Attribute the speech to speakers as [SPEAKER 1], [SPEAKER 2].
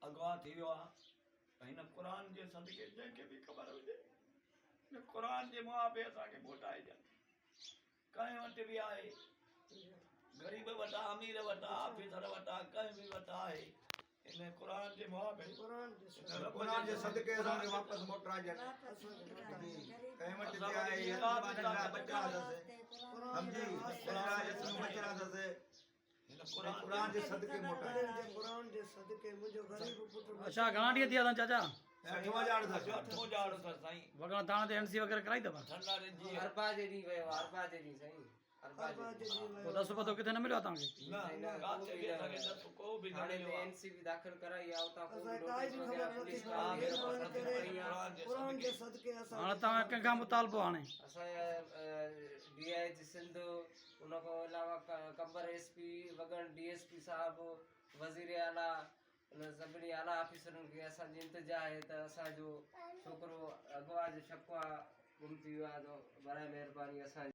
[SPEAKER 1] اغوا ٿي ويو آ هن قرآن جي صدقي جنهن کي به خبر هجي هن قرآن جي معافي اسان کي موٽائي ڏين ڪنهن وٽ به آهي غريب وٽ امير وٽ آفيسر وٽ ڪنهن به وٽ آهي هن قرآن جي معافي
[SPEAKER 2] قرآن جي صدقي اسان کي واپس موٽائي ڏين ڪنهن وٽ به آهي بچا اٿس سمجهي بچا اٿس قرآن جي صدقي موٽائي.
[SPEAKER 3] قرآن جي صدقي منهنجو غريب پٽ.
[SPEAKER 4] اڇا گهڻا ڏينهن ٿي ويا اٿن چاچا؟
[SPEAKER 2] اٺون ڄاڙ اٿس.
[SPEAKER 1] اٺون ڄاڙ اٿس سائين.
[SPEAKER 4] وڳڻ ٿاڻي تي اين سي وغيره ڪرائي اٿو؟
[SPEAKER 5] اربع جي ڏينهن ويو آ اربع جي ڏينهن سائين اربع جي ڏينهن.
[SPEAKER 4] پوء ڏس پتو ڪٿي نه مليو آ توهان کي؟
[SPEAKER 1] نه ڪاٿي به اسان کي ڏس ڪو به نه
[SPEAKER 5] ٿاڻي
[SPEAKER 1] مليو
[SPEAKER 5] تي
[SPEAKER 1] آ.
[SPEAKER 5] اين سي به داخل ڪرائي آ اتان ڪو به
[SPEAKER 3] اسان کي ڪائي
[SPEAKER 5] نوٽيس
[SPEAKER 3] به
[SPEAKER 5] وغيره
[SPEAKER 3] خبر نٿي
[SPEAKER 5] پوليس
[SPEAKER 3] پوي
[SPEAKER 5] ڪا به
[SPEAKER 3] مهرباني
[SPEAKER 5] نٿي
[SPEAKER 3] ڪري
[SPEAKER 5] کڻي آ.
[SPEAKER 3] قرآن جي صدقي اسان
[SPEAKER 4] هاڻي
[SPEAKER 3] کي
[SPEAKER 4] توهان ڪنهن کان مطالبو هاڻي؟
[SPEAKER 5] اسان ڊي I جي سنڌ ان کان علاوه Qambar S P Wagan D S P صاحب وزير اعليٰ ان سڀني اعليٰ آفيسرن کي اسان جي التجا آهي ته اسان جو ڇوڪرو اغوا جو شڪ آ گم ٿي ويو آ ته برائي مهرباني اسان.